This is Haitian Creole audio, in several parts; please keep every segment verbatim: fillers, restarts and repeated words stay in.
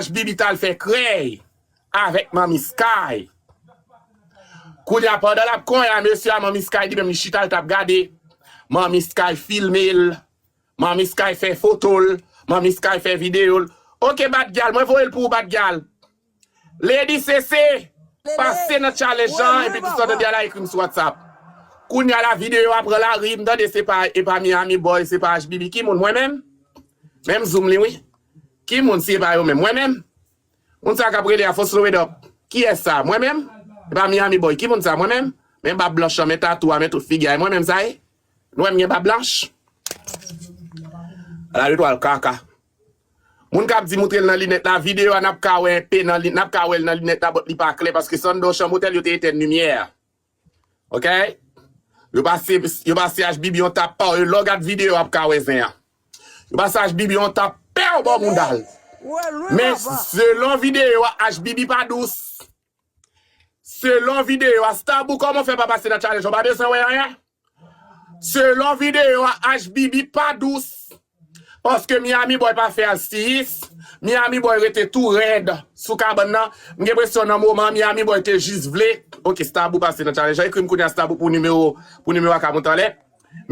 H B B t al fè krèy avèk Manmi Sky. Kounye a, pandan l ap konyen a, mesye a, Manmi Sky li menm li chita, l t ap gade. Manmi Sky filme l. Manmi Sky fè foto l. Manmi Sky fè videyo l. Oke, Batgal, mwen voye l pou ou, Batgal. Lady C C, pase nan challenge an, epi tout sa w tande a la, ekri m sou WhatsApp. Kounye a la, videyo a pran lari, m tande se pa, e pa Miami Boy, se pa H B B. Ki moun, mwen menm? Menm zoom li, wi. Ki moun si e pa yo menm? Mwen menm? Moun sa k ap rele a Foslo Wedop. Kiyès sa? Mwen menm? E pa Miami Boy. Ki moun sa? Mwen menm? Men bab blanch lan, men tatou a, men tout figi a. E mwen menm sa ye? Nou wè m gen bab blanch? Ala letwal kaka. Moun k ap di moutre l nan linèt la, videyo a n ap ka wè enpe nan li, n ap ka wè l nan linèt la, but li pa klè, paske Sandor Chambotel yo te etèn limyè a. Oke? Yo pase, yo pase H B B yon tap pa w, e lè w gad videyo a ap ka wè zen an. Yo pase H B B yon tap pèw bò mounda l. Men selon videyo a, H B B pa dous. Selon videyo a, Stabou, kòman w fè pa pase nan challenge? Ou pa bezwen wè anyen? Selon videyo a, H B B pa dous. Paske Miami Boy pa fè alsiyis. Miami Boy rete tou rèd sou kabann nan. M gen enpresyon nan moman Miami Boy te jis vle. Oke, Stabou pase nan challenge. Ekri m kounye a, Stabou, pou nimewo, pou nimewo a ka monte anlè.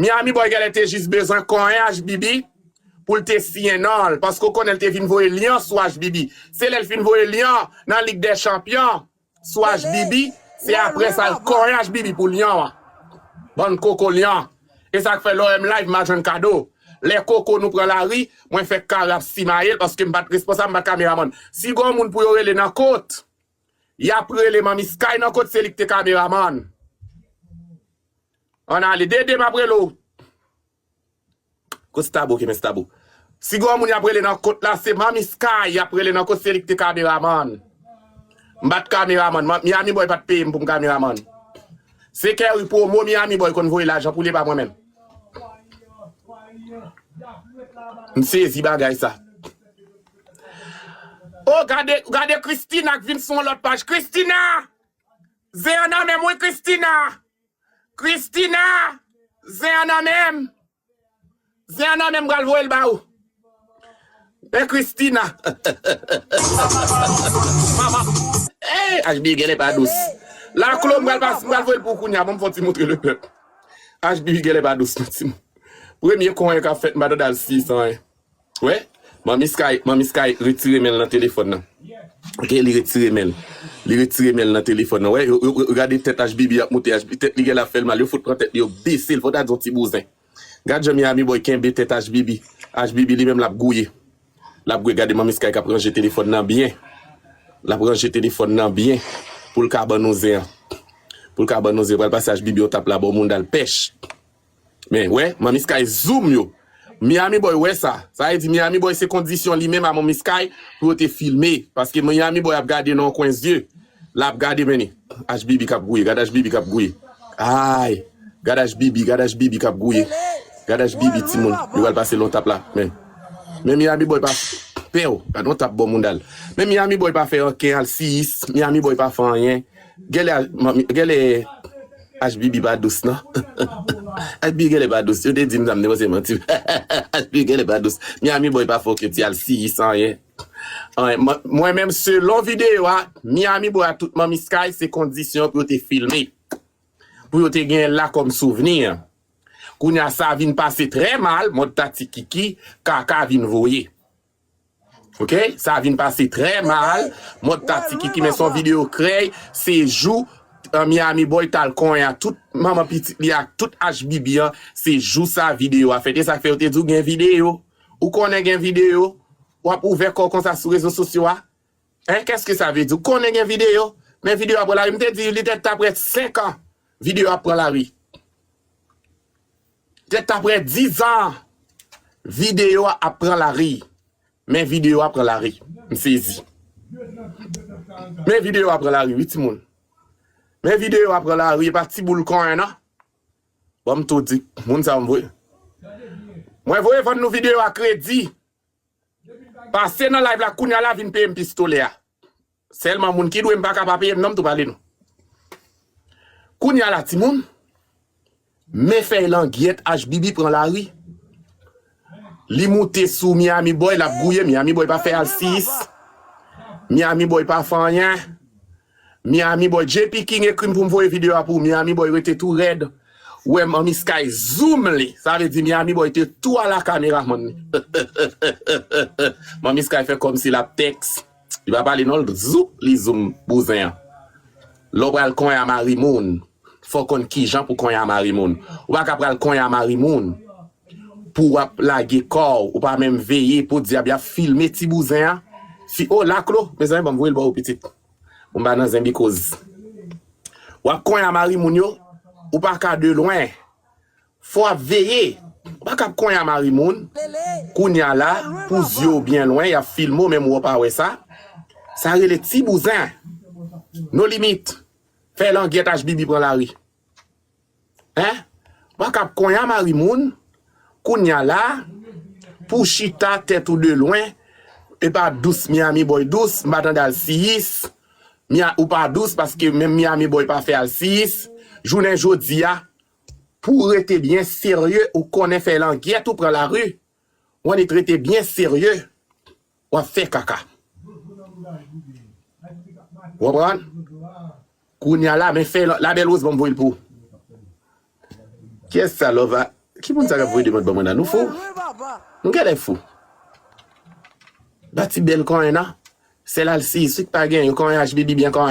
Miami Boy genlè te jis bezwen konyen H B B pou l te siyen non l. Paske w konnen l te vin voye lyan sou H B B. Se lè l fin voye lyan nan Lig dè Chanpyon sou H B B, se apre sa l konyen H B B pou lyan an. Bann koko lyan. E sa k fè lè w wè m live, m a jwenn kado. Lè koko nou pran lari, mwen fèk kare ap simaye l paske m pa t responsab, m pa t kameramann. Si gon moun pou yo rele nan kot, y ap rele Manmi Sky nan kot, se li k te kameramann. Ann ale, Dede, m ap rele w. Kot Stabou, ki men Stabou? Si gon moun y ap rele nan kot la, se Manmi Sky y ap rele nan kot, se li k te kameramann. M pa t kameramann. Ma-, Miami Boy pa t peye m pou m kameramann. Se Kerry Promo, Miami Boy konn voye lajan pou li, e pa mwen menm. M sezi bagay sa. Oh, gade, gade Christina k vin sou yon lòt paj. Christina! Zen an nan men m, wi, Christina! Christina! Zen an nan men m! Zen an nan men m, m pral voye l ba ou. Men Christina. Mama. Hey, H B B genlè pa dous. Laklo, m pral pas-, m pral voye l pou ou kounye a. Ban m fè yon ti moutre lepèp. H B B genlè pa dous, non, timoun. Premye konyen k ap fèt, m pa tande al sisan, hein. Wè, Manmi Sky, Manmi Sky retire men l nan telefòn nan. Oke, li retire men l. Li retire men l nan telefòn nan. Wè, yo, yo, yo, gade tèt H B B ap moute, H B B, tèt li genlè ap fè l mal. Yo fout pran tèt li, yo bese l, fò w ta di yon ti bouzen. Gad jan Miami Boy kenbe tèt H B B. H B B li menm l ap gouye. L ap gouye, gade Manmi Sky k ap ranje telefòn nan byen. L ap ranje telefòn nan byen pou l ka ban nou zen an. Pou l ka ban nou zen, pral pase H B B yon tap la bò mounda l pèch. Men, wè, Manmi Sky zoom yo. Miami Boy wè sa. Sa vle di Miami Boy se kondisyon li menm a Manmi Sky pou yo te filme. Paske Miami Boy ap gade nan yon kwen zye. L ap gade, men ni. H B B k ap gouye, gad H B B k ap gouye. Ay, gad H B B, gad H B B k ap gouye. Gad H B B, timoun. Yo pral pase l yon tap la. Men. Men Miami Boy pa pè w. Gad yon tap bò mounda l. Men Miami Boy pa fè anken al siyis. Miami Boy pa fè anyen. Genlè, manmi, genlè H B B pa dous, non. H B B genlè pa dous. Yo te di m sa, m te panse manti. H B B genlè pa dous. Miami Boy pa fè okenn ti al siyis, anyen. Anyen. Mwen, mwen menm, selon videyo a, Miami Boy a tout Manmi Sky, se kondisyon pou yo te filme. Pou yo te genyen l la kòm souvni. Kounye a, sa vin pase trè mal, mòd Tati Kiki, kaka vin voye. Oke? Sa vin pase trè mal. Mòd Tati Kiki, men se yon videyo krèy. Se jou, eh, Miami Boy t al konyen a tout manman pitit li ak tout H B B an. Se jou sa videyo a fèt. E sa k fè yo te di w gen videyo. Ou konnen gen videyo. W ap ouvè kò w konsa sou rezo sosyo a. Hein, qu'est-ce que ça veut dire? Ou konnen gen videyo. Men videyo a pran lari. M te di li tèt ta prè senk an. Videyo a pran lari. Tèt ta prè diz an. Videyo a ap pran lari. Men videyo a pran lari. M sezi. Men videyo a pran lari, wi, timoun. Men videyo a pran lari, e pa ti boul konyen, non. Bon, m tou di, moun sa yo m voye. Mwen voye vann nou videyo a kredi. Pase nan live la, kounye a la vin peye m pistolè a. Sèlman moun ki dwe m pa ka pa peye m, non, m tou pale nou. Kounye a la, timoun, men fèy langyèt H B B pran lari. Li moute sou Miami Boy, l ap gouye, Miami Boy pa fè al siyis. Miami Boy pa fè anyen. Miami Boy, J P King ekri m pou m voye videyo a pou ou. Miami Boy rete tou rèd. Ou wè Manmi Sky zoom li. Sa vle di Miami Boy te tou ala kameramann li. Manmi Sky fè kòmsi l ap tèks. Li pa pale non, l zou, li zoom bouzen an. Lè w pral konyen a mari moun, fò w konn kijan pou konyen a mari moun. Ou pa ka pral konyen a mari moun pou w ap lage kò w, ou pa menm veye, podyab y ap filme ti bouzen an. Fi, o, laklo, mezanmi, ban m voye l ba ou pitit. Pou m pa nan zen bikoz. W ap konyen a mari moun yo, ou pa ka de lwen. Fò w ap veye. Ou pa ka ap konyen a mari moun. Kounye a la, pou zye w byen lwen, y ap filme w, menm ou pa wè sa. Sa rele ti bouzen. No limit. Fè langyèt H B B pran lari. Hein? Ou pa ka ap konyen a mari moun. Kounye a la, pou chita tèt ou de lwen, e pa dous Miami Boy dous, m pa tande alsiyis. Mia-, ou pa dous paske menm Miami Boy pa fè alsiyis. Jounen jodi a, pou w rete byen serye, ou konnen fè langyèt ou pran lari. W annik rete byen serye, w ap fè kaka. Ou konprann? Kounye a la, men fè la, Labèl Woz ban m voye l pou ou. Kiyès sa, Lova? Ki moun sa k ap voye demande ban mwen la? Nou fou? Nou genlè fou. Ba ti bèl konyen nan. Sèl alsiyis wi k pa gen, yo konyen H B B byen konyen.